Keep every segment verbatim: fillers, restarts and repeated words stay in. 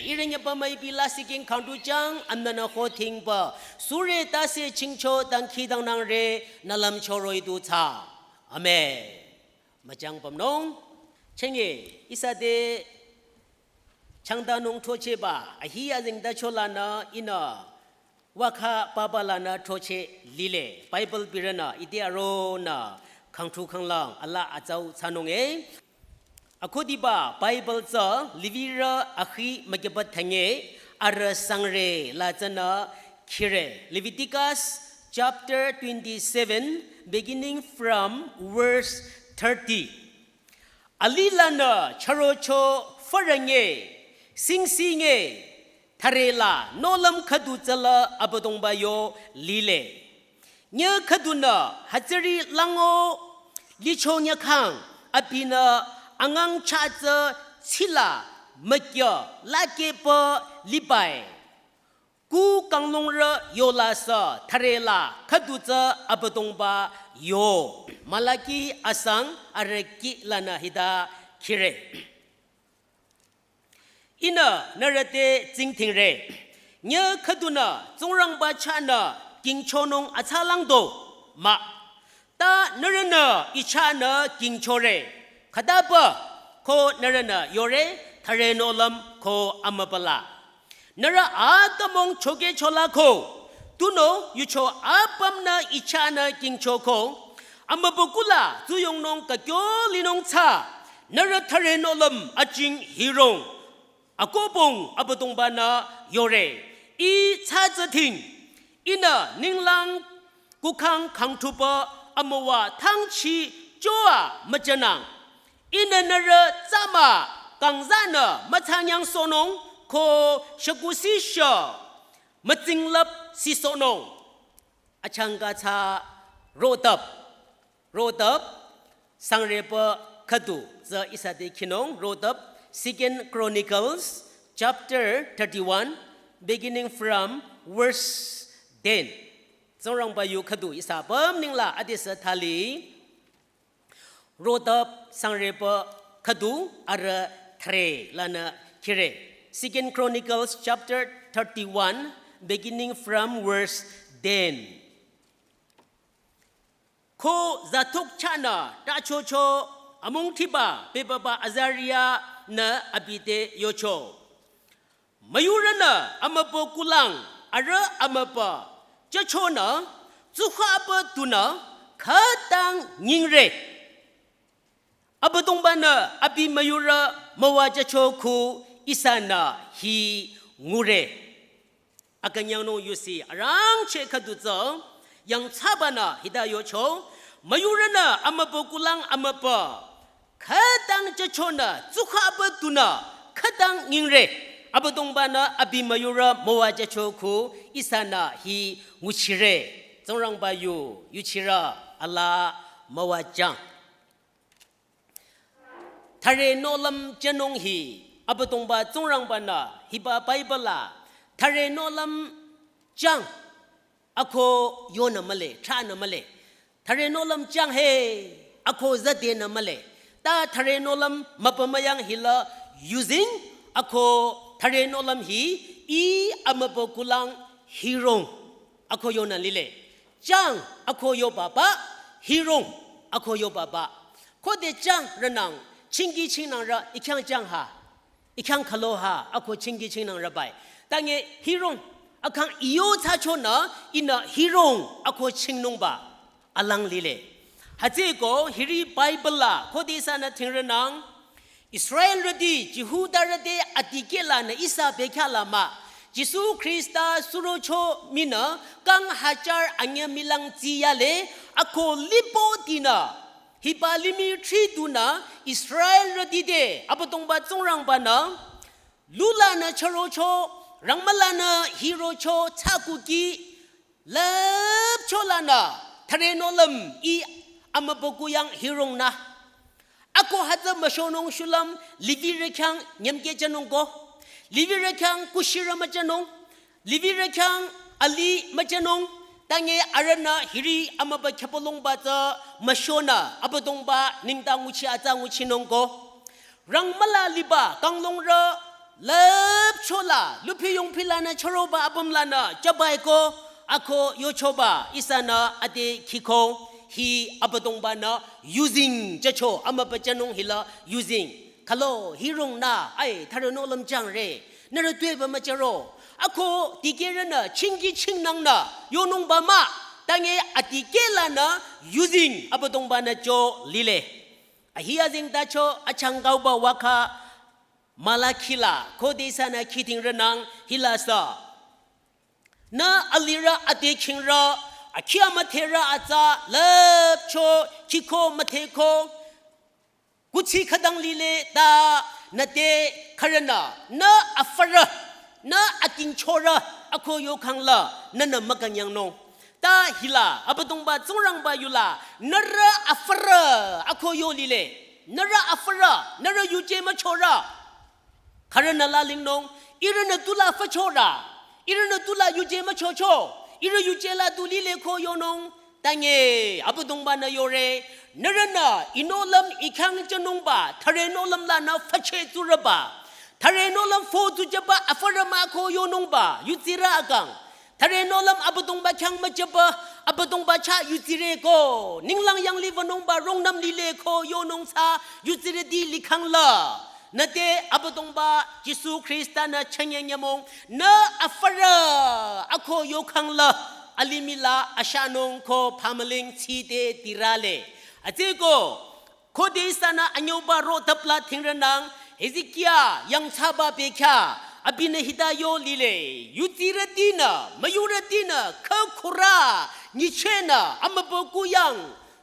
Ihrü nyüpa müipi lasih king khangtu chang, amnanü ho thingpa. Sure tase chingcho dangkhidangnangre, nü lümcho roh-i du thsa. Amen. Müchang pümnung. Chenge, ihsa te changdanung throchehba, ahi azengtacho lanü ihnü wakha papa lanü throcheh lile. Bible birünü ite aronü khangthu khanglang alaa atsau thsanung e. Akhudiba Bible tsü Levirü akhi mükyüba thünye arüh sangre la tsünü khire. Leviticus chapter twenty-seven, beginning from verse thirty. Alilanü chürocho fürünge, singsinge, thüre la nohlüm khüdu tsüla Abüdongba yo lile. Nyüh khüdunü hütsüri lango licho nyükhang abinü angang chatsü tsila mükyü lakepü libai. Ku kanglungrü yola sü thüre la khüdu tsü Abüdongba yo. Malaki asang arüh kih lanü hita khire. Ihnü nührü te tsingdhingre. Nyüh khüdunü Tsingrangba chahnü kingchonung atsalang do mah. Ta nührünü I chahnü kingchore. Khütapü ko nührünü yore, thüre nohlüm ko amübüla. Nührü atümung chokehchola ko, tunüo yucho apümnü I chahnü kingchoko, amübü kula tsuyongnung kakyo linung tsü, nührü thüre nohlüm aching hirong. Akobong Abüdongba-nü yore, I tsü tsü dhing, Ihnü ninglang kukhang khangthuba amüwa thangchi choa müjünang. Ihnü nührü tsü mah kangzanü mütsanyang sohnung ko shükusisha mütsinglap sisohnung. Achangka tsü rotap. Rotap, sangrepü khüdu tsü ihsa te khinung, rotap, Second Chronicles chapter thirty-one, beginning from verse ten. Tsingrangba yu khüdu ihsa apüm ninglang adesü thali. Rotap, sangrepü khüdu arüh thre lanü khire. Second Chronicles chapter thirty-one, beginning from verse ten. Ko Zadok chahnü tachocho amungthiba bebüba Azaria-nü abi te yocho. Müyurünü amübü kulang arüh amübü jüchonü tsukhapü tunü khütang nyingre. Abüdongba-nü abi müyurü müwajücho khu ihsanü hi ngure. Akünyangnung yusi arangcheh khüdu tsü yangthsabanü hita yocho, müyurünü amübü kulang amübü khütang jüchonü tsukhapü tunü khütang nyingre. Abüdongba-nü abi müyurü müwajücho khu ihsanü hi nguchire. Tsingrangba yu yuchirü alaa müwajüng. Thüre nohlüm jünung hi Abüdongba Tsingrangba-nü hiba Bible la thüre nohlüm jüng ako yonü mühle, thranü mühle. Thüre nohlüm jüng he ako zadenü mühle. Ta thüre nohlüm mübü müyang hila using ako thüre nohlüm hi I amübü kulang hirong ako yonü lile. Jüng ako yobaba, hirong ako yobaba. Khode jüng rünang, chingki chingnangrü I khyang jüng ha, I khyang khülo ha, ako chingki chingnangrü bai. Tange hirong, akhang I yo thsachonü, Ihnü hirong ako chingnungba alang lile. Hütsüeko hiri Bible la khode ihsanü thingrünang, Israelrüti, Jihudarü te adikehlanü ihsa bekhyah la mah. Jisu Khrista surocho mii-nü kang hajar anyüh milang tsiyale, ako lipotinü, hiba limih thridunü Israelrüti te Abüdongba Tsingrangba-nü lulanü chürocho, rangmülanü hirocho thsakuki, lüpcho lanü thüre nohlüm I amübü kuyang hirongnü. Ako hütsü müshonung shulüm Levirü khyang nyümkeh jünung ko. Levirü khyang kushirü müjünung. Levirü khyang alih müjünung. Tange arühnü hiri amübü khyüpülongba tsü müshonü Abüdongba nengdang nguchi atsa nguchinung ko. Rangmüla liba kanglungrü lüp chola, luphi yongphi lanü chüroba apüm lanü, chabai ko, ako yochoba, ihsanü ade khiko, hi Abüdongbanü, using chacho, amübü chanung hila, using. Khalo, hirong nü, ai, thare nohlüm changre, nührü tuepü müchüro. Ako, dikehrünü, chingki chingnangnü, yonungba mah, tange adikeh lanü, using, Abüdongbanü cho lile. Ahi azengtacho, achangkauba waka, Malakhi la, khode ihsanü khidingrünang, hila sü. Nü alirü ade khingrü, akhi amüdherü atsa, lüpcho, khiko müdheko, kuthsi khütang lile ta, nü te khürünü, nü afürü, nü akingchorü, ako yokhang la, nünü mükünyangnung. Ta hila, Abüdongba Tsingrangba yula, nührü afürü, ako yo lile, nührü afürü, nührü yuje müchorü. Khürünü lalingnung, ihrünü tula füchorü, ihrünü tula yuje müchocho, ihrü yuje la tu lile ko yonung, tange, Abüdongbanü yore, nührünü, inohlüm ikhang chanungba, thare nohlüm lanü füche tsurüba, thare nohlüm fo tsuchaba, afürü mah ko yonungba, yutsirü akang, thare nohlüm Abüdongba khyang müchaba, Abüdongba chah yutsire ko, ninglang yanglih wünungba, rungnüm lile ko, yonung sa, yutsirüti likhang la. Nü te Abüdongba, Jisu Khrista nü chünye nyümong, nü afürü, ako yokhang la, alimih la, ashanung ko, phamüling, tsite, tirale. Atseko, khode ihsanü anyüba rotapla thingrünang, Hezekia yangthsaba bekhyah, abinü hita yo lile, yutsirütinü, müyurütinü, khükhurü, nyichenü, amübü kuyang,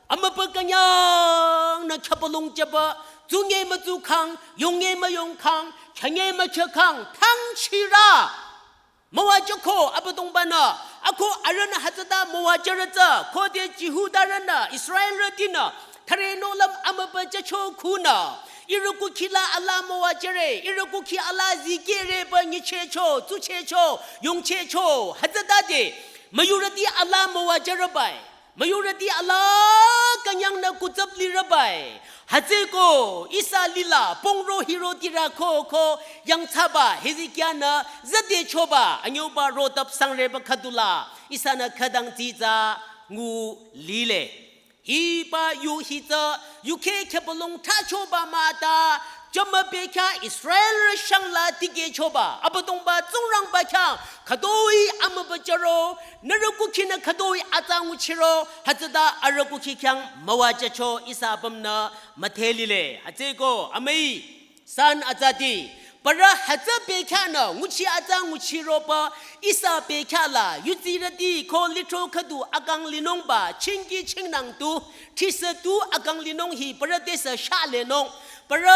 amübü künyangnü khüpalong chaba, tsunge mütsukhang, yonge müyongkhang, khyünge mükhyakhang, thangchirü. Müwajüko Abüdongbanü, ako arühnü hütsüta müwajürü tsü, khode Jihudarünü, Israelrütinü, thare nohlüm amübü chacho khunü, ihrü kukhi la ala müwajüre, ihrü kukhi ala zikehreba nyichehcho, tsuchehcho, yongchehcho, hütsütade, müyurüti ala müwajürübai. Müyurüti ala künyangnü kutsap lirübai. Hütsüko ihsa lila pongro hirotirü ko ko yangthsaba Hezekianü züde choba anyüba rotap sangreba khüdula ihsanü khütang tsitsa ngu lile. Hiba yu hitsü yukheh khüpalong thsachoba mahta, jümü bekhyah Israelrü shangla tikehchoba, Abüdongba Tsingrangba khyang, khütoi amübü chüro, nührü kukhinü khütoi atsa nguchiro, hütsüta arüh kukhi khyang müwajücho ihsa apümnü müdhe lile. Hütsüko, amüi, san atsati, parü hütsü bekhyah nü nguchi atsa nguchiroba, ihsa bekhyah la, yutsirüti ko lithro khüdu akang linungba, chingki chingnang tu, thisü tu akang linung hi parü tesü shalenung, parü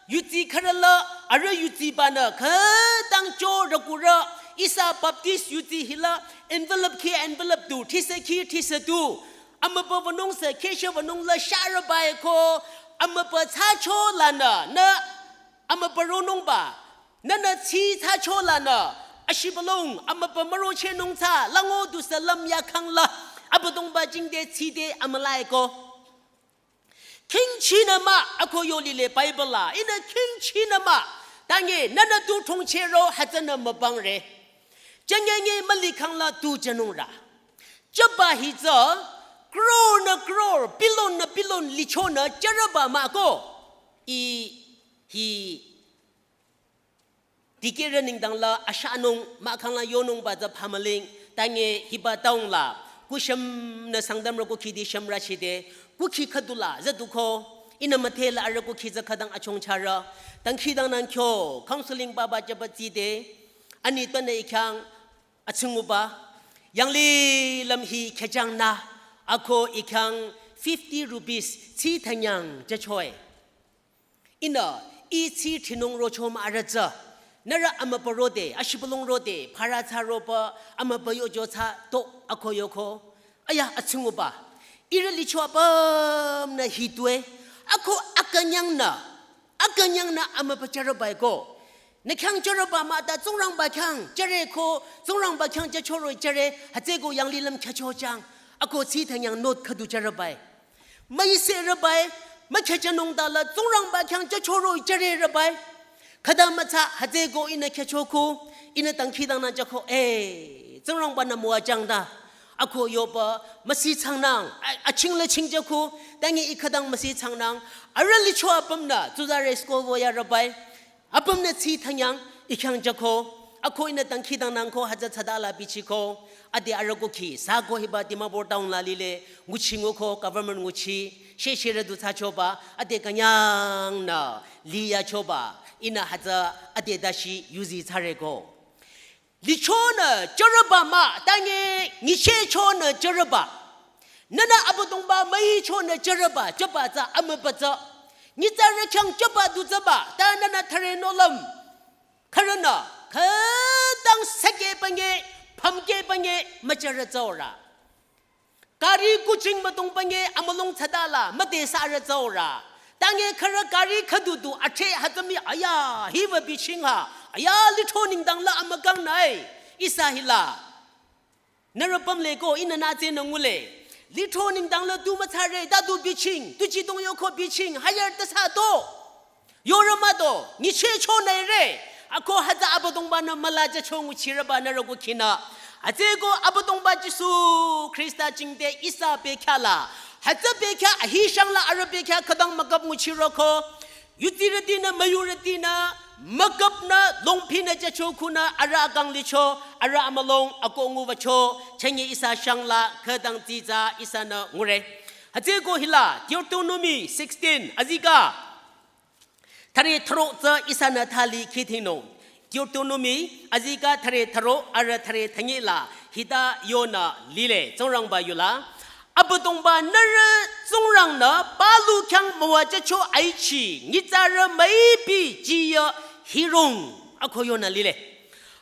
yutsi khürüla, arüh yutsibanü, khütang cho rükurü, ihsa Baptist yutsi hila, envelope khi envelope tu, thisü khi thisü tu, amübü wünung sü, kheshe wünung la sharübai ko, amübü thsacho lanü, nü, amübü ronungba, nünü tsi thsacho lanü, ashibülung, amübü mürochehnung thsa, lango dusü lüm yakhang la, Abüdongba jingte tsite amülai ko. Khingchinü mah, ako yo lile Bible la, ihnü khingchinü mah, tange, nünü tu thongchehro, hütsünü mübangre. Jünyenye mülikhang la tu jünungrü. Jüba hi tsü, crore nü crore, billion nü billion lichonü jürüba mah ko. I, hi, dikehrü nengdang la ashanung, mahkhang la yonungba tsü phamüling, tange hiba taung la, kushümnü Sangtamrü kukhiti shümrü chide, kukhi khüdula, züduko, ihnü müdhe la arüh kukhi tsü khütang achongcharü, dangkhidangnang kyo, counseling baba jüba tside, ani tünü ikhyang, atsünguba, yanglih lüm hi khechangnü, ako ikhyang fifty rupees, tsi thanyang, jüchoe. Ihnü, i tsi thinung rocho mah arüh tsü. Nührü amübü rode, ashibülung rode, phara thsa roba, amübü yojo thsa to, ako yoko. Aya, atsünguba. Ihrü licho apümnü hitue. Ako akünyangnü. Akünyangnü amübü jürübai ko. Nü khyang jürüba mahta Tsingrangba khyang jüre ko, Tsingrangba khyang jüchoro jüre, hütsüko yanglih lüm khyachochang. Ako tsi thanyang note khüdu jürübai. Müiserübai, mükhechanung dala Tsingrangba khyang jüchoro jürerübai. Khüta mütsa hütsüko ihnü khyüchoko, ihnü dangkhidangnang jüko, eh, Tsingrangba-nü müwajüng ta. Ako yoba müsi changnang, a-, aching le ching jüko, tangi ih khütang müsi changnang, arüh licho apümnü, tsuzarü school wü yarübai, apümnü tsi thanyang, ih khyang jüko, ako ihnü dangkhidangnangko hütsü tsüdala bichiko, ade arüh kukhi, sako hiba Dimapur town la lile, nguchi nguko, government nguchi, shesherü du thsachoba, ade künyangnü, liyachoba, ihnü hütsü ade dashi yuzi thsareko. Lichonü jürüba mah, tangi nyichehchonü jürüba. Nühnü Abüdongba müichonü jürüba, jüba tsü amüba tsü. Nyitsarü khyang jüba du tsüba, ta nühnü thüre nohlüm. Khürünü, khütang sükeh pünye, pümkeh pünye, müjürü tsüorü. Gari kuching müdong pünye amülung tsüdala, müde sürü tsüorü. Tangi khürü gari khüdu du ache hütsümi aya, hiwü biching ha, aya litho nengdang la amükangnü-i, ihsa hila. Nührü pümleko ihnü nütsünü ngule. Litho nengdang la du müthsare, ta du biching, tu jidong yoko biching, hayar ta sa to. Yorü mah to, nyichehchonü re, ako hütsü Abüdongba-nü müla jücho nguchirüba nührü kukhinü. Hütsüko Abüdongba Jisu Khrista jingte ihsa bekhyah la. Hütsü bekhyah ahi shang la arüh bekhyah khütang mükap nguchiroko. Yudsirütinü, müyurütinü, mükapnü, longphinü jücho khunü, arüh akang licho, arüh amülung, ako nguwücho, chünye ihsa shang la, khütang tsitsa ihsanü ngure. Hütsüko hila, Deuteronomy sixteen, azikeh. Thüre thüro tsü ihsanü thali khidhingnung. Deuteronomy, azikeh thüre thüro, arüh thüre thünye la, hita yonü lile, Tsingrangba yula. Abüdongba nührü Tsingrangnü palu khyang müwajücho aichi, nyitsarü müipi jiyü hirong, ako yonü lile.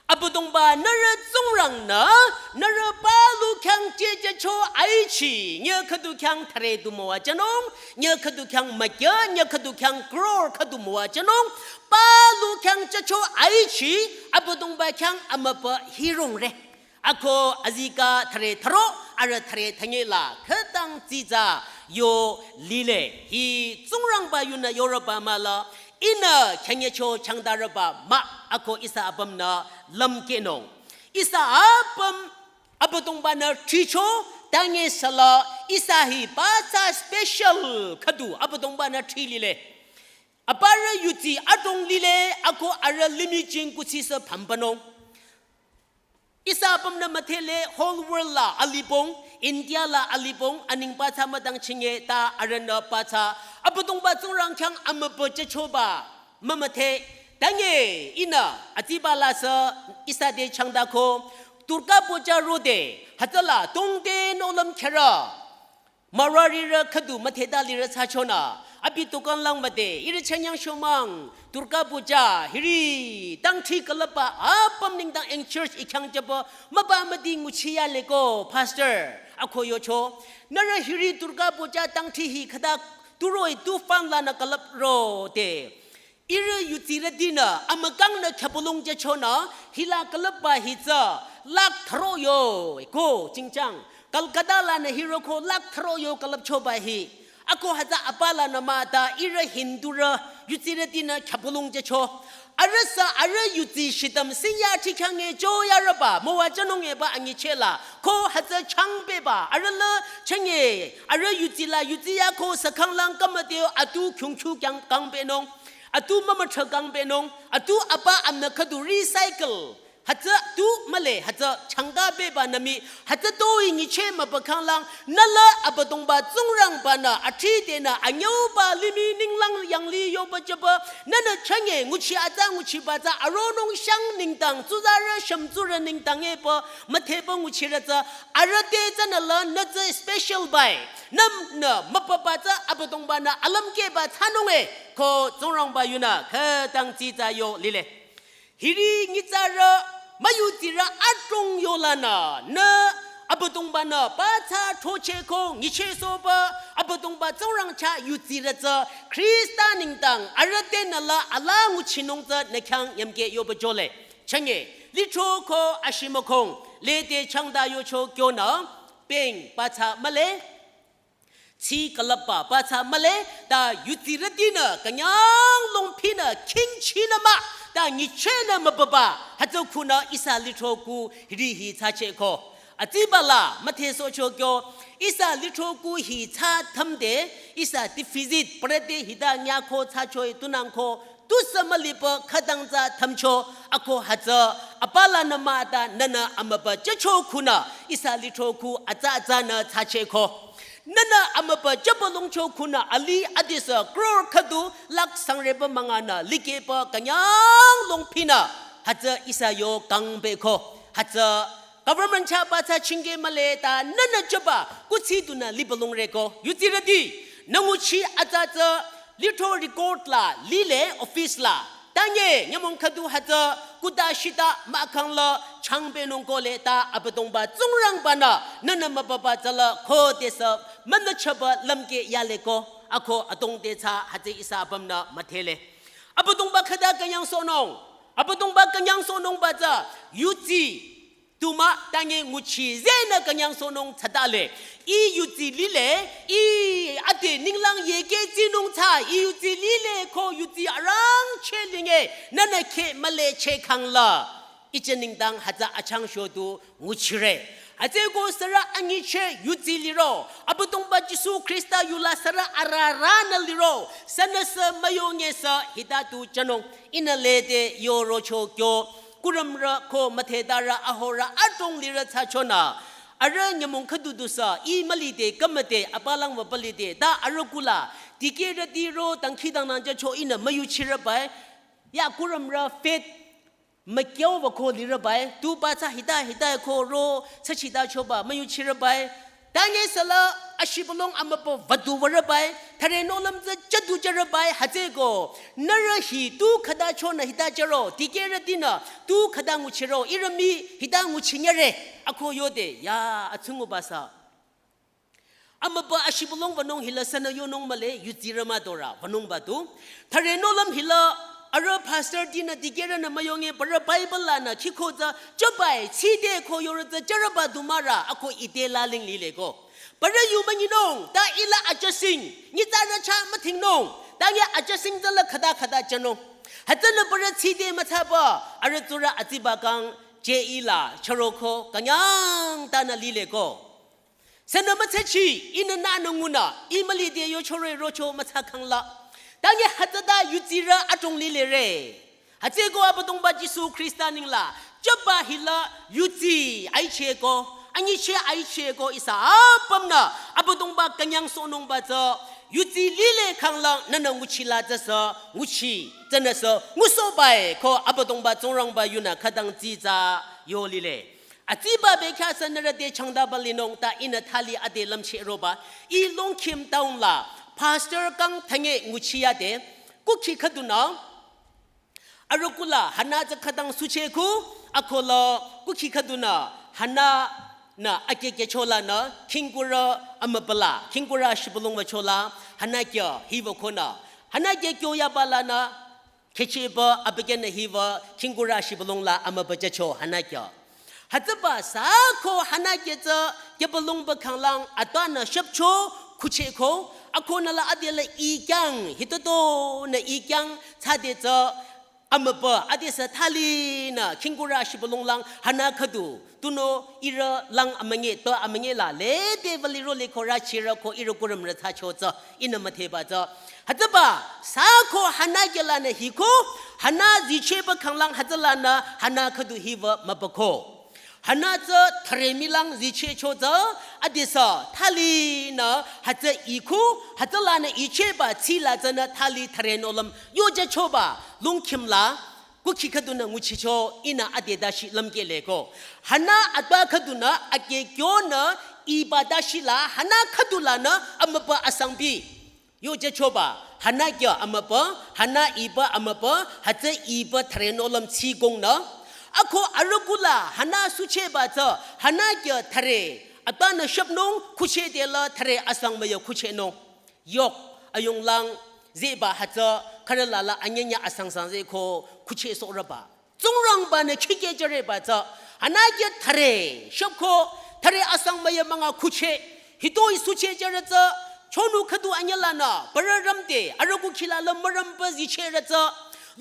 Abüdongba nührü Tsingrangnü, nührü palu khyang jejücho aichi, nyi khüdu khyang thüre du müwajünung, nyi khüdu khyang mükyü, nyi khüdu khyang crore khüdu müwajünung, palu khyang jücho aichi, Abüdongba khyang amübü hirongre. Ako azikeh thüre thüro, arüh thüre thünye la, khütang tsitsa yo lile, hi Tsingrangba yunü yorüba müla, ihnü khyünyecho changdarüba mah, ako ihsa apümnü lümkehnung. Ihsa apüm Abüdongba-nü thricho, tangi sala, ihsa hiba tsü special khüdu, Abüdongba-nü thri lile. Aparü yudsi adrong lile, ako arüh limih jing kuthsi sü pümbanung. Ihsa apümnü müdhele whole world la alibong, India la alibong, aneng pathsa müdang chinge ta arühnü pathsa. Abüdongba Tsingrang khyang amübü jüchoba, mümüdhe. Tangi ihnü, atsiba la sü, ihsa te changdako, Durga Puja rode, hütsüla, tongde nohlüm kherü. Marwarirü khüdu müdheta lirü thsachonü, abi dukan lang müde, ihrü chünyang shomang, Durga Puja, hiri, dangthri külüpba, apüm nengdang in church ih khyang jüba, müba müdi nguchi yaleko, pastor, ako yocho, nührü hiri Durga Puja dangthri hi khüta turoh-i tu fund lanü külüp rode. Ihrü yudsirütinü, amükangnü khyübülung jüchonü, hila külüpba hi tsü, lakh thüro yo, ko, jingchang. Kolkata lanü hiroko lakh thüro yo külüpchoba hi. Ako hütsü apa lanü mah ta ihrü Hindurü, yudsirütinü khyübülung jücho. Arüh sü arüh yudsi shitüm sinyah thikhyang e jo yarüba, müwajünung eba anyicheh la, ko hütsü changbeba, arüh la chünye, arüh yudsi la yudsi yako sü khanglang kümüdeo atu khyungkhyu khyang kangbenung. Atu mümüthra kangbenung, atu apa amnü khüdu recycle. Hütsü tu mühle, hütsü changka beba nü mii, hütsü toi nyicheh mübükhanglang, nüla Abüdongba Tsingrangba-nü athri denü anyüuba limih ninglang yanglih yoba jüba, nünü chünye nguchi atsa nguchiba tsü aronung shang nengdang, tsuzarü shümtsurü nengdang epü, müdhepü nguchirü tsü, arüh te tsünü la nü tsü special bai, nümnü mübüba tsü Abüdongba-nü alümkehba thsanung e, ko Tsingrangba yunü khütang tsitsa yo lile. Hiri nyitsarü müyudsirü adrong yolanü, nü Abüdongba-nü pathsa throchehko nyichehsohba, Abüdongba Tsingrang chah yudsirü tsü, Khrista nengdang arüh tenü la ala nguchinung tsü nü khyang nyümkeh yoba jole. Chünye, lithroko ashimükong, lede changda yocho kyonü, peng pathsa mühle. Tsi külüpba ba tsü mühle, ta yutsirütinü künyang longphinü khingchinü mah, ta nyichehnü mübüba, hütsü khunü ihsa lithro ku hiri hi thsachehko. Atsibala müdhesohcho kyo, ihsa lithro ku hi thsa thümde, ihsa deficit, prete hita nyako thsachoi tunangko, tusü mülipü khütang tsü thümcho, ako hütsü, apalanü mah ta nünü amübü jücho khunü, ihsa lithro ku atsa atsanü thsachehko. Nünü amübü jübülongcho khunü alih adesü crore khüdu lakh sangreba münganü likehpü künyang longphinü, hütsü ihsa yo kangpehko, hütsü government chah ba tsü chingke mühle ta nünü jüba kuthsi dunü libülongreko. Yutsirüti, nü nguchi atsa tsü lithro record la lile office la. Tanye nyümong khüdu hütsü kuda shita mahkhang la changpehnung kohle ta Abüdongba Tsingrangbanü nünü mübüba tsüla khodesü münüchaba lümkeh yaleko, ako adrong te tsü hütsü ihsa apümnü müdhele. Abüdongba khüta künyangsohnung, Abüdongba künyangsohnungba tsü yutsi tu mah, tanye nguchi zehnü künyangsohnung thsatale. Ih yutsi lile, ih ade ninglang yekeh tsinung tsü, ih yutsi lile ko yutsi arangcheh linge, nünü kheh mühle chehkhang la. Ih jü nengdang hütsü achangsho du nguchire. Hütsüeko sürü anyicheh yutsi liro, Abüdongba Jisu Khrista yula sürü ararünü liro, sünüsü müyongesü hita tu jünung, ihnü lede yorocho kyo. Kurümrü ko müdhetarü ahorü adrong lirü thsachonü, arüh nyümong khüdu dusü ih mülide kümüde apalang wüpülide ta arüh kula dikehrüti ro dangkhidangnang jücho ihnü müyuchirübai. Ya kurümrü faith mükyau wüko lirübai, tu ba tsü hita hita ko ro thsachitachoba müyuchirübai. Tanye süla ashibülung amübü wüdu würübai, thüre nohlüm tsü jüdu jürübai, hütsüeko nührü hi tu khüta chonü hita jüro, dikehrütinü tu khüta nguchiro, ihrü mii hita nguchinyere, ako yode, ya, atsunguba sü. Amübü ashibülung wünung hila sünü yonung mühle, yutsirü müdorü wünungba du. Thüre nohlüm hila arüh pastortinü dikehrünü müyonge parü Bible lanü khiko tsü jübai, tside ko yorü tsü jürüba du mürü, ako ite laling lileko. Parü yu münyinung, ta ih la adjusting, nyitsarü chah müdhingnung, tanye adjusting tsüla khüta khüta jünung. Hütsünü parü tside müthsaba, arüh tsurü atsiba kang, je ih la, chüroko, künyang tanü lileko. Sünü müthsachi, ihnü nünü ngunü, ih mülide yochore rocho müthsakhang la. Tanye hütsüta yutsirü adrong lilere. Hütsüeko Abüdongba Jisu Khrista nengla, jüba hila yutsi aicheko, anyicheh aicheko ihsa apümnü, Abüdongba künyangsohnungba tsü, yutsi lile khanglang nünü nguchila tsüsü, nguchi, tsünüsü, ngusohbai ko Abüdongba Tsingrangba yunü khütang tsitsa yo lile. Atsiba bekhyah sü nührü te changdaba linung ta ihnü thali ade lümcheh roba. Ih Longkhim town la pastor kang thanye nguchiyade. Kukhi khüdunü arüh kula Hana tsü khütang suchehku, akola kukhi khüdunü Hana nü akekehcholanü khingkurü amübüla, khingkurü shibülung wüchola Hana kyo hiwü konü. Hana kyo kyo yabalanü khecheba abükyünü hiwü khingkurü shibülung la amübü jücho Hana kyo. Hütsüba sü ko Hana kyo tsü kebülung ba khanglang atwanü shüpcho khuchehko, akonü la adela ikyang, hitotonü ikyang tsüde tsü amübü adesü thalinü khingkurü shibülung lang Hana khüdu, tunüo ihrü lang amünyi, to amünyi la lede wüliro le ko rüchirü ko ihrü kurümrü thsacho tsü ihnü müdheba tsü. Hütsüba sü ko Hana kyo lanü hiko, Hana zichehba khanglang hütsülanü Hana khüdu hiwü mübüko. Hana tsü thüre milang zichehcho tsü, adesü thalinü hütsü iku, hütsülanü ichehba tsila tsünü thali thüre nohlüm yojüchoba Longkhim la, kukhi khüdunü nguchicho ihnü ade dashi lümkehleko. Hana atwa khüdunü akeh kyonü iba dashi la Hana khüdulanü amübü asangbi yojüchoba, Hana kyo amübü, Hana iba amübü, hütsü iba thüre nohlüm tsikongnü. Ako arüh kula Hana suchehba tsü, Hana kyo thüre atwanü shüpnung khuchehde la thüre asang müyo khuchehnung. Yok, ayunglang zehba hütsü khürü lala anyünyü asangsang zeh ko khuchehsohrüba. Tsingrangbanü khikeh jüreba tsü, Hana kyo thüre shüpko, thüre asang müyo münga khucheh, hitoi sucheh jürü tsü, Chonu khüdu anyülanü, parü rümde, arüku khila la mürümpü zicherü tsü,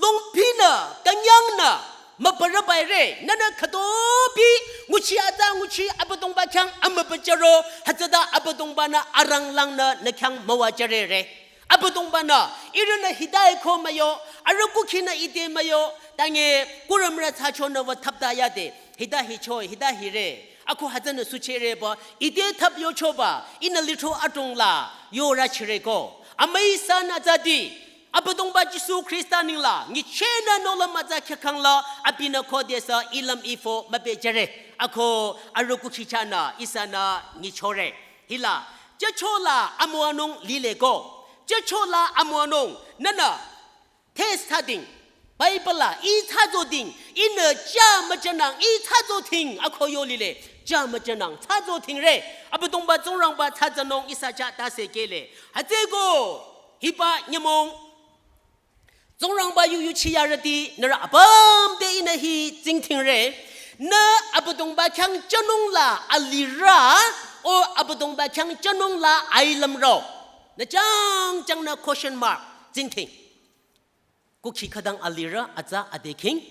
longpinü, künyangnü, müparü baire, nünü khütopi, nguchi atsa nguchi, Abüdongba khyang amübücharo, hütsüta Abüdongbanü aranglangnü, nü khyang müwajürere. Abüdongbanü, ihrünü hita-i ko müyo, arüku khinü ite müyo, tange, kurümrü thsachonü wü thapta yade, hita hicho, hita hire, ako hütsünü suchereba, ite thap yochoba, ihnü litho atongla, yorü chireko. Amüi san atsati, Abüdongba Jisu Khrista ningla, ngichehnü nohlüm atsa khyakangla, abinü khodesü ilüm ifo mübejüre. Ako arüku khichanü, ihsanü ngichore. Hila, jüchola amüwanung lileko. Jüchola amüwanung, nünü, test thsading. Bible la, ih thsazo ding, ihnü ja müjünang, ih thsazo ting, ako yo lile, ja müjünang, thsazo tingre, Abüdongba Tsingrangba thsazanung ihsa ja tase kele. Hütsüko, hiba nyümong, Tsingrangba yu yuchiyarüti, nührü apüm te ihnü hi tsingdhingre, nü Abüdongba khyang jünungla alirü, o Abüdongba khyang jünungla ailümro. Nü jang jang nü question mark, tsingdhing. Kukhi khüdang alirü atsa adekhing,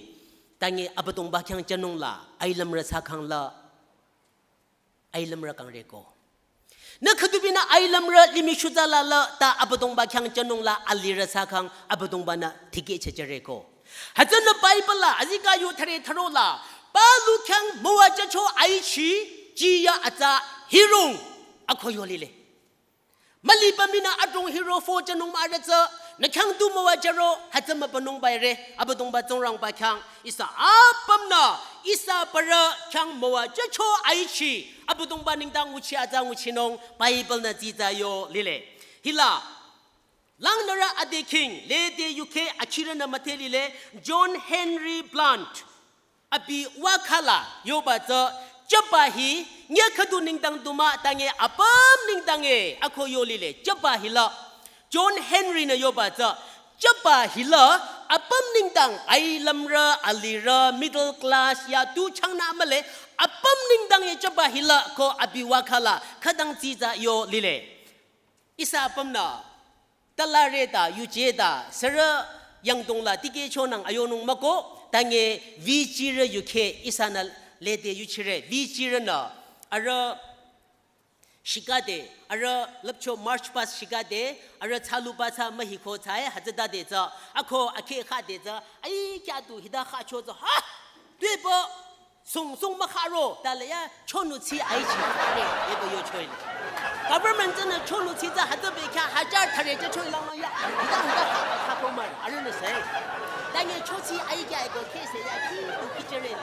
tange Abüdongba khyang jünungla ailümrü thsakhangla ailümrü kangreko. Nü khütubinü ailümrü limih shutsa lala ta Abüdongba khyang jünungla alirü thsakhang Abüdongbanü tikehchehjüreko. Hütsünü Bible la azikeh yu thüre thürola, palu khyang müwajücho aichi, jiyü atsa hirung, ako yo lile. Müliba minü adrong hiro fo jünung mah arüh tsü, nü khyang tu müwajüro, hütsü mübünung baire, Abüdongba Tsingrangba khyang, ihsa apümnü, ihsa parü khyang müwajücho aichi, Abüdongba nengdang nguchi atsa nguchinung, Bible nü tsitsa yo lile. Hila, langnürü adekhing, lede yukheh achirünü müdhe lile, John Henry Blunt. Abi wakhala yoba tsü, jüba hi, nye khüdu nengdang du mah tange apüm nengdang e, ako yo lile, jüba hila. John Henry nü yoba tsü, jüba hila, apüm nengdang, ailümrü, alirü, middle class, ya tu changnü mühle, apüm nengdang e jüba hila, ko abi wakhala, khüdang tsitsa yo lile. Ihsa apümnü, talare ta, yuje ta, sürü yangdong la, tikehchonang ayonung mükoh, tange vichirü yukheh, ihsanü lede yuchire, vichirünü, arüh shikade, arüh lüpcho march past shikade, arüh thsaluba thsa mühiko thsae, hütsütade tsü, ako akheh khade tsü, ai kya tu hita khacho tsü, ha, tuepü, song song mükharo, tale ya, chonu tsi aichi, ne, ebe yochoile. Government tsünü chonu tsi tsü hütsü bekhyah hajar thüre jüchoilang ya, hita hita kha, kha ko mah, arühnü se. Tange cho tsi ai kya eko kheh se ya, khi tu kichere.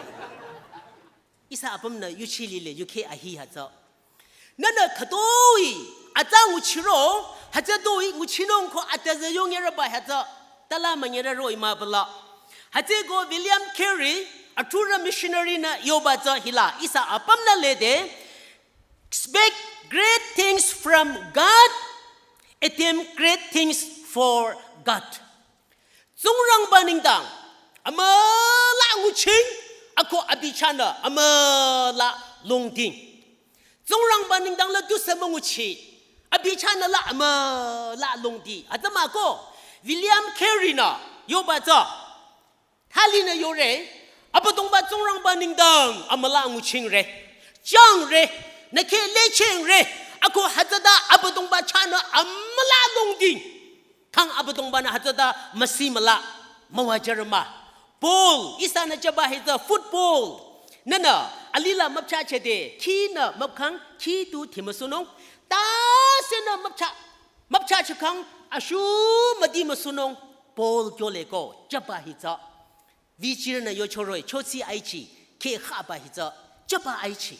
Ihsa apümnü yuchi lile, yukheh ahi hütsü. Nünü khütoi, atsa nguchiro, hütsütoi nguchinung ko atsa zayong yereba hütsü, tala münyerü roh-i mah bala. Hütsüko William Carey, athurü missionary nü yoba tsü hila, ihsa apümnü lede, expect great things from God, attempt great things for God. Tsingrangba nengdang, amüla nguching, ako abi chahnü, amüla longding. Tsingrangba nengdang la tusü münguchi, abi chahnü la amüla longdi. Atümako, William Carey nü, yoba tsü, thali nü yore, Abüdongba Tsingrangba nengdang, amüla nguchingre, changre, nü kheh lechengre, ako hütsüta Abüdongba chahnü amüla longding. Khang Abüdongbanü hütsüta müsi müla, müwajürü mah. Ball, ihsanü jüba hitsü football. Nünü, alila müpchachede, khinü müpkhang, khi tu thimüsunung. Tasenü müpcha, müpchachikhang, ashu müdi müsunung. Ball kyole ko, jüba hitsü. Vichirünü yochoroh-i, chotsi aichi, kheh khaba hitsü, jüba aichi.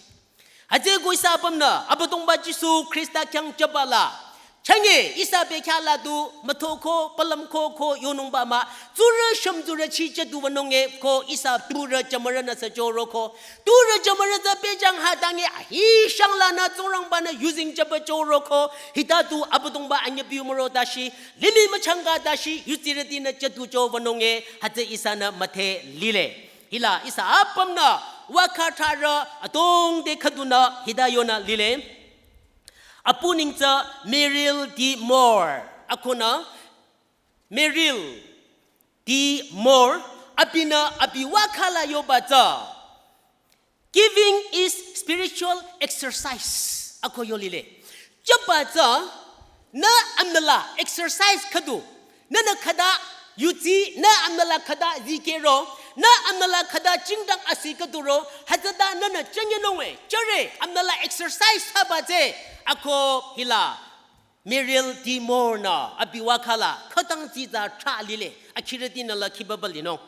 Hütsüko ihsa apümnü, Abüdongba Jisu Khrista khyang jüba la. Chünye, ihsa bekhyah la du, müthoko, palümko ko, yonungba mah. Tsurü shümtsurü chi jüdu wünung e ko, ihsa turü jümürünü sü jüroko. Turü jümürü tsü pehjang ha tange ahi shanglanü Tsingrangbanü yuzeng jüba jüroko. Hita tu Abüdongba anyübiu müro tashi, limih müchangka tashi, yutsirütinü jüdu jüwünung e, hütsü ihsanü müdhe lile. Hila ihsa apümnü, wakha tharü, adrong te khüdunü, hita yonü lile. Apu neng tsü Merrill D. Moore. Akonü Merrill D. Moore, abinü abi vakhala yoba tsü "Giving is spiritual exercise" ako yo lile. Jüba tsü nü amnüla exercise khüdu, nünü khüta yudsi, nü amnüla khüta zikehro, nü amnüla khüta jingdang asi khüduro, hütsüta nünü jünyenung e, jüre amnüla exercise thsaba tsü ako hila Merrill D. Moore-nü abi vakhala khütang tsitsa trah lile, akhirütinü la khibaba linung.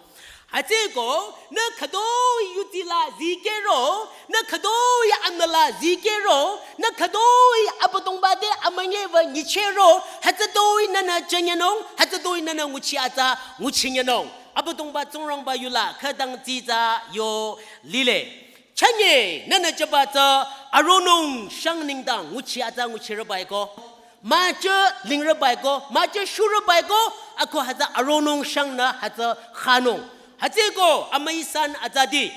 Hütsüeko, nü khütoi yudsi la zikehro, nü khütoi amnüla zikehro, nü khütoi Abüdongba te amünyi wü nyichehro, hütsütoi nünü jünyenung, hütsütoi nünü nguchi atsa nguchinyenung. Abüdongba Tsingrangba yula khütang tsitsa yo lile. Chünye nünü jüba tsü aronung shang nengdang nguchi atsa nguchirübaiko, müjü lingrübaiko, müjü shurübaiko, ako hütsü aronung shangnü hütsü khanung. Hütsüeko amüi san atsati,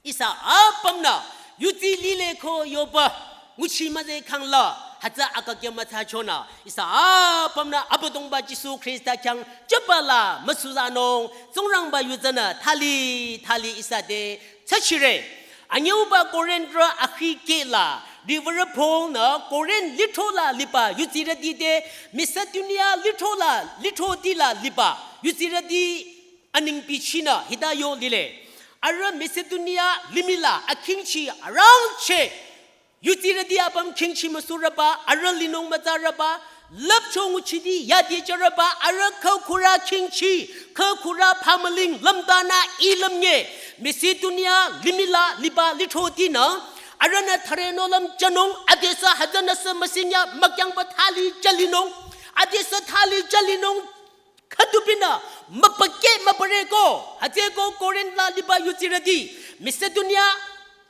ihsa apümnü yudsi lile ko yoba nguchi müzeh khangla, hütsü akakya müthsachonü, ihsa apümnü Abüdongba Jisu Khrista khyang jüba la müsuzanung. Tsingrangba yu tsünü thali thali ihsa te thsachire. Anyüuba Korinthrü akhikehla riwürü Paul-nü Korinth lithro la liba yudsirüti te Macedonia lithro la, lithroti la liba yudsirüti anengpichinü hita yo lile. Arüh Macedonia limih la akhingchi arangcheh yudsirüti apüm khingchi müsurüba, arüh linung mütsarüba, lüpcho nguchiti yadi jürüba, arüh khükhurü khingchi, khükhurü phamüling lümdanü ilümnye, Macedonia limih la liba lithrotinü arühnü thürenolüm jünung, adesü hütsünüsü müsinya mükyangba thali jülinung, adesü thali jülinung. Khüdupinü müpakeh müpareko, hütsüeko Korinth la liba yudsirüti, Macedonia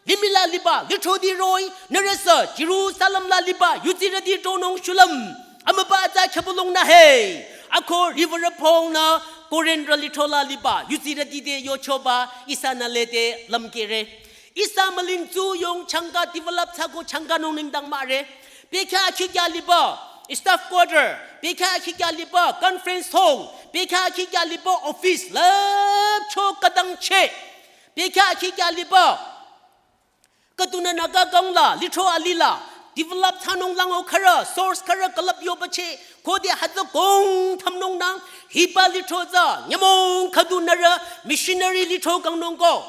limih la liba lithroti roh-i, nührüsü Jerusalem la liba yudsirüti tronung shulüm, amüba atsa khyübülungnü he. Ako riwürü Paul-nü Korinthrü lithro la liba yudsirüti te yochoba ihsanü lede lümkehre. Ihsa müling tsuyong changka develop thsako changkanung nengdang mahre. Bekhyah akhikya liba staff quarter, bekhyah akhikya liba conference hall, bekhyah akhikya liba office, lüpcho khütang cheh, bekhyah akhikya liba khüdunü Naga kang la, lithro alih la develop thsanung lango khürü, source khürü külüp yoba cheh, khode hütsü kong thümnungnang, hiba lithro tsü nyümong khüdu nührü missionary lithro kangnung ko.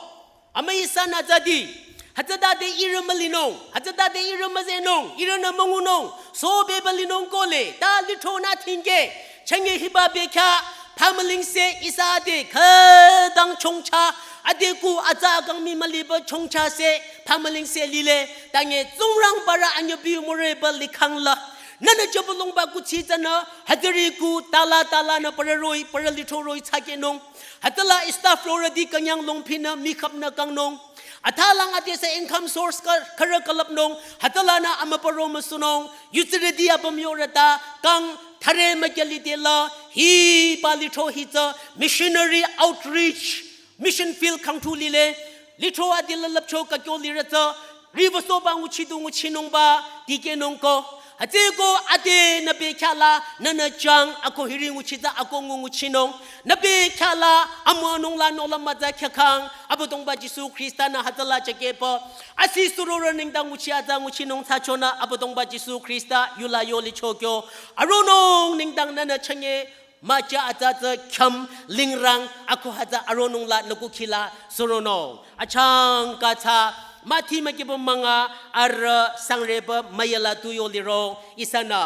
Amüi san atsati, hütsütade ihrü mülinung, hütsütade ihrü müzehnung, ihrünü müngunung, sobeba linung kohle, ta lithronü thingkeh, chünye hiba bekhyah phamülingse ihsa ade khütang chongcha, ade ku atsa kang mii müliba chongchase phamülingse lile, tange Tsingrangbarü anyübi müreba likhang la. Nünü jübülungba kuthsi tsünü, hütsüri ku tala talanü parü roh-i, parü lithro roh-i thsakehnung. Hütsüla staff rorüti künyang longphinü mii khüpnü kangnung. Athalang adesü income source khü-, khürü külüpnung. Hütsülanü amübü ro müsünung. Yudsirüti apüm yorüta kang thüre mükyali dela. Hiba lithro hi tsü missionary outreach, mission field khangthu lile. Lithro adela lüpcho kakyo lirü tsü riwüsohba nguchi du nguchinungba dikehnung ko. Hütsüeko adenü bekhyah la nünü jang ako hiri nguchi tsü ako ngu nguchinung. Nü bekhyah la amüwanung la nola mütsa khyükhang, Abüdongba Jisu Khrista-nü hütsüla chakehpü asi surorü nengdang nguchi atsa nguchinung thsachonü Abüdongba Jisu Khrista yula yolicho kyo. Aronung nengdang nünü chünye müja atsa tsü khyüm lingrang ako hütsü aronung la nü kukhi la suronung. Achangka tsü Mathi mükyüpü münga arüh sangrepü müyala tu yolirong ihsanü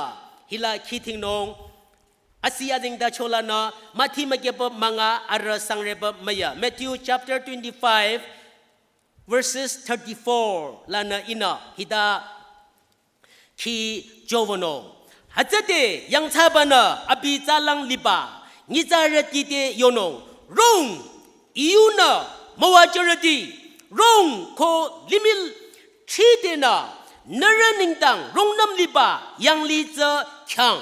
hila khidhingnung. Asi azengtacho lanü Mathi mükyüpü münga arüh sangrepü müya. Matthew chapter twenty-five, verses thirty-four lanü ihnü hita khi jowünung. Hütsüde yangthsabanü abi tsalang liba nyitsarüti te yonung, rong, I yunü müwajürüti, rong ko limih thridenü nührü nengdang rungnüm liba yanglih tsü khyang.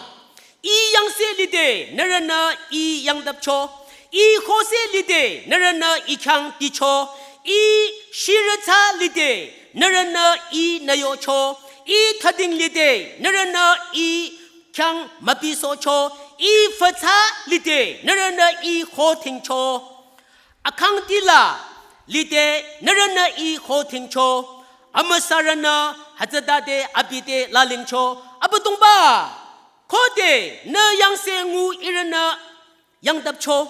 I yangse lide nührünü I yangdapcho. I khose lide nührünü I khyang ticho. I shirütsa lide nührünü I nüyocho. I thading lide, nührünü I khyang mübisohcho, I fütsa lide, nührünü I khodhingcho. Akhangdila lide, nührünü I khodhingcho. Amüsarünü hütsütade abi te lalingcho. Abüdongba, khode nü yangse ngu ihrünü yangdapcho,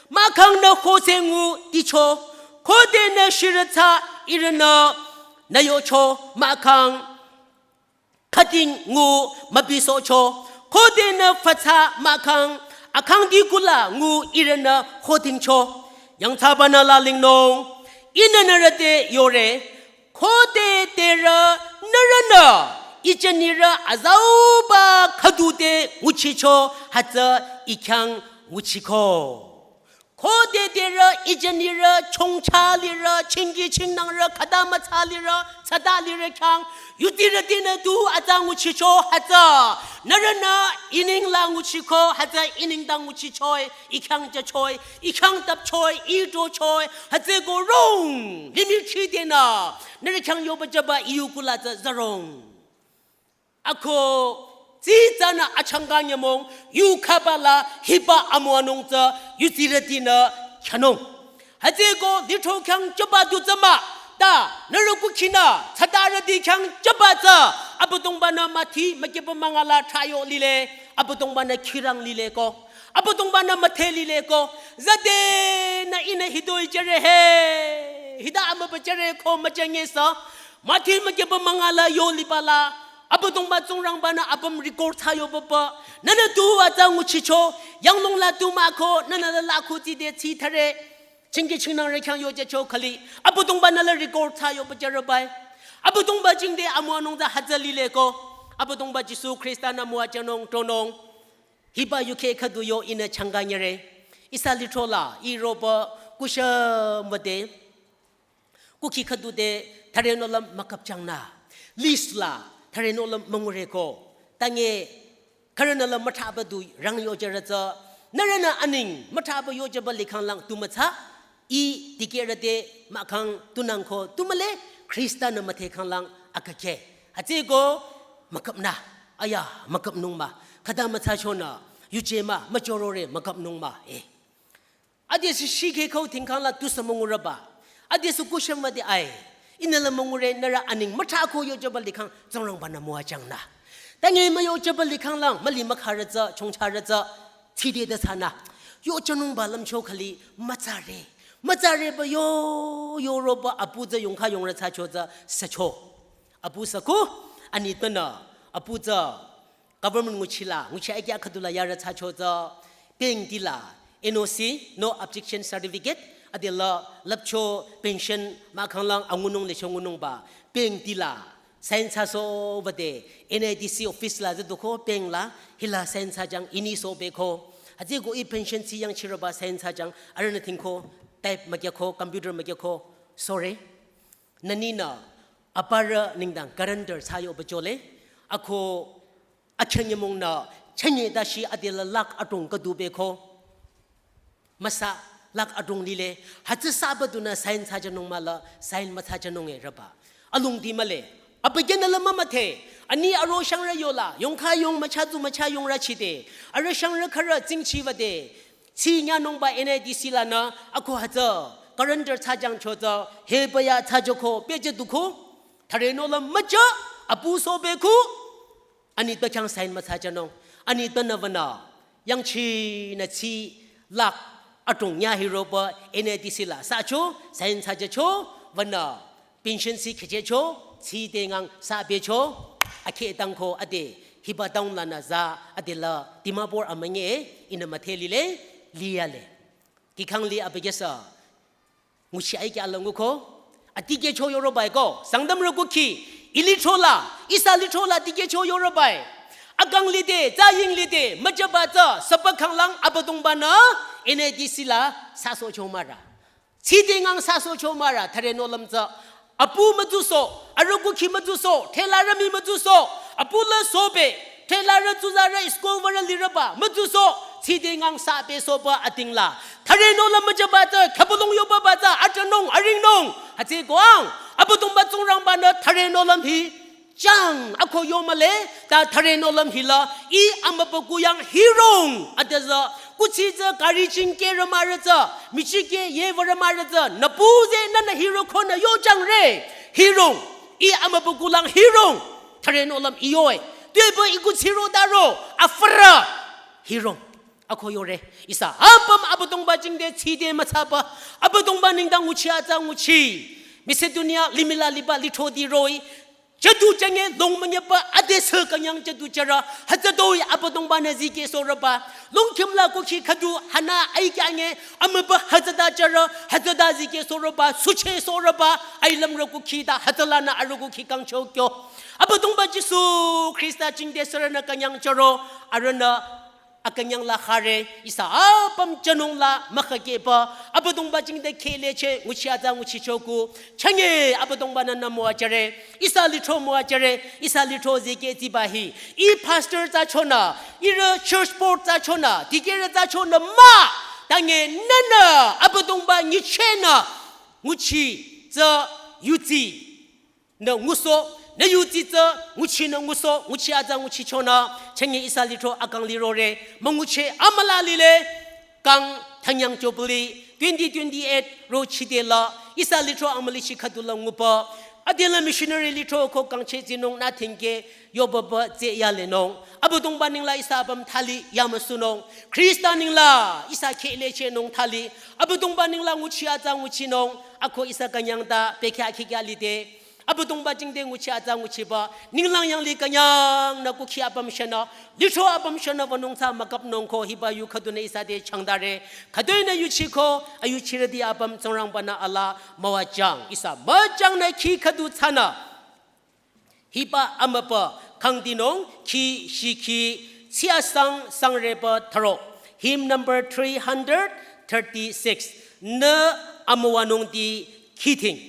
mahkhang nü khose ngu ticho, khode nü shirütsa ihrünü nü yocho, mahkhang khüding ngu mübisohcho, khode nü fütsa mahkhang akhangdi kula ngu ihrünü khodhingcho. Yangthsabanü lalingnung, Ihnü nührü te yore, khode terü nührünü I jünirü azauba khüdu te nguchicho hütsü I khyang nguchiko. Khode terü I jünirü chongcha lirü, chingki chingnangrü, khüta mütsa lirü, tsata lirü khyang, yutirütinü tu atsa nguchicho hütsü, nührünü I nengla nguchiko hütsü I nengdang nguchichoi, I khyang jüchoi, I khyang tapchoi, I tochoi, hütsüeko rong, limih chidenü, nührü khyang yoba jüba I yu kula tsü zarong. Ako, tsitsanü achangka nyümong, yukhaba la hiba amüwanung tsü, yutirütinü khyünung. Hütsüeko lithro khyang jüba du tsü mah, ta, nührü kukhinü, tsatarüti khyang jüba tsü, Abüdongbanü Mathi mükyüba münga la thrayo lile, Abüdongbanü khirang lile ko, Abüdongbanü müdhe lile ko, zadenü ihnü hitoi jüre he, hita amüba jüre ko müjüngesü, Mathi mükyüba münga la yo liba la, Abüdongba Tsingrangbanü apüm record thsayo papa, nühnü tu atsa nguchicho, yanglung la tu mah ko, nühnü la la khu tside tsi thare, chingki chingnangrü khyang yojücho khali, Abüdongbanü la record thsayo pajürübai. Abüdongba jingte amüwanung tsü hütsü lile ko, Abüdongba Jisu Khristanü müwajünung tronung. Hiba yukheh khüdu yo ihnü changka nyüre. Ihsa lithro la, I roba kusha müde. Kukhi khüdu te thüre nohlüm mükapchangnü. List la thüre nohlüm müngure ko. Tange khürünü la müthraba du rang yojürü tsü. Nührünü aning müthraba yojüba likhanglang tu mütsa. I dikehrü te mahkhang tunang ko tu mühle, Khristanü müdhe khanglang akakeh. Hütsüeko mükapnü. Aya, mükapnung mah. Khüta mütsachonü. Yuje mah, müchorore mükapnung mah. Eh. Adesü shikhe khüu thingkhang la tusü müngurüba. Adesü kusha müde ai. Ihnü la müngure nührü aning müthra ko yojüba likhang Tsingrangbanü müwajüngnü. Tange müyojüba likhanglang müli mükharü tsü, chongcharü tsü, tside de thsanü. Yojünungba lümcho khali mütsare. Mütsareba yo, yo roba apu tsü yongkha yongrü thsacho tsü sücho. Apu süku, ani tanü, apu tsü government nguchila, nguchi aikya khüdula yarü thsacho tsü, pengtila, N O C, no objection certificate, adela lapcho pension mahkhanglang angunung lecho ngunungba, pengtila, sign thsaso bade, N I D C office la züduko, peng la, hila sign thsajang ini so beko. Hütsüeko I pension si yangchirüba sign thsajang, arühnü thingko, type mükyako, computer mükyako, sorry. Nüninü, aparü nengdang guarantor thsayo bajole, ako akhanyümongnü chünye dashi adela lakh adrong khüdu beko. Müsa lakh adrong lile, hütsü süba dunü sign thsajünung mah la, sign müthsajünung e rüba. Alongdi mühle, abükyünü la mümüdhe, ani aro shangrü yola, yongkha yong mücha du mücha yongrü chide, arüh shangrü khürü tsingchi bade, tsi nyanungba N I D C lanü, ako hütsü, guarantor thsajangcho tsü, hebaya thsajoko, pehjüduko, thüre nohlüm müja, apu so beko, ani ta khyang sign müthsajünung, ani tanü wünü, yangchinü tsi lakh adrong nya hiroba N I D C la thsacho, sign thsajücho, wünü, pension si khehjücho, tside ngang thsa becho, akheh tangko ade, hiba town lanü za, adela, Dimapur amünye, ihnü müdhe lile, liyale. Kikhang li abükyüsü, nguchi aikya la nguko, adikehcho yorobai ko, Sangtamrü kukhi, I lithro la, ihsa lithro la dikehcho yorobai. Akang lide, tsaying lide, müjaba tsü, süba khanglang Abüdongbanü, N I D C la, thsasohcho mah rü. Tside ngang thsasohcho mah rü, thüre nohlüm tsü. Apu mütsusoh, arüh kukhi mütsusoh, thelarü mii mütsusoh, apu la sobe, thelarü tsuzarü school würü lirüba, mütsusoh, tside ngang thsa besohba ating la. Thüre nohlüm müjaba tsü, khübülung yobaba tsü, atranung, aringnung, hütsüeko ang, Abüdongba Tsingrangbanü, thüre nohlüm hi, Chang, ako yo male, ta thare nolam hila, i amübükuh yang hirong, adüzü, kuthsi tsü gari chingke rümarü tsü, michike ye vürümarü tsü, nüpu ze nünü hiro konü yo chang re, hirong, i amübükuh lang hirong, thare nolam i yoe, tuepü i kuthsi ro daro, afürü, hirong. Ako yore, ihsa apüm Abüdongba jingte tside mütsaba, Abüdongba nengdang nguchi atsa nguchi. Macedonia limih la liba lithroti roh-i. Jüdu jünge long münyeba adesü künyang jüdu jüra, hütsütoi Abüdongba-nü zikehsohreba. Longkhüm la kukhi khüdu hana aikyange amübü hütsüta jüra, hütsüta zikehsohreba, suchehsohreba, ailümrü kukhi ta hütsülanü arüh kukhi kangcho kyo. Abüdongba Jisu Khrista jingte sürünü künyang jüro, arühnü akünyang la khare, ihsa apüm jünung la mükhakehba, Abüdongba jingte khehleche, nguchi atsa nguchicho kuh, chünye Abüdongba-nü nü müwajüre, ihsa lithro müwajüre, ihsa lithro zikeh tsiba hi, i pastor tsü chonü, ihrü church board tsü chonü, dikehrü tsü chonü mah, tange nünü, Abüdongba nyichehnü, nguchi tsü yudsi nü ngusoh, nü yudsi tsü, nguchi nü ngusoh, nguchi atsa nguchichonü, chünye ihsa lithro akang lirore, müngucheh amüla lile, kang thanyang jubili, twenty twenty-eight ro chide la, ihsa lithro amülichi khüdu la nguba, adela missionary lithro ko kangcheh tsinung nü thingke, yobaba tse yalenung, Abüdongba nengla ihsa apüm thali yamüsunung, Khrista nengla ihsa khehlechehnung thali, Abüdongba nengla nguchi atsa nguchinung, ako ihsa künyang ta, pekya khikya lide, Abüdongba jingte nguchi atsa nguchiba, ninglang yanglih künyangnü kukhi apüm shanü, lithro apüm shanü wünung tsü müküpnung ko hiba yu khüdunü ihsa te changdare, khütoinü yuchiko, ayuchirüti apüm Tsingrangba-nü alaa müwajüng, ihsa müjüngnü khi khüdu tsünü. Hiba amübü kangdinung khi shikhi tsiasang sangreba tharo. Hymn number three hundred thirty-six. Nü amüwanungti khithing.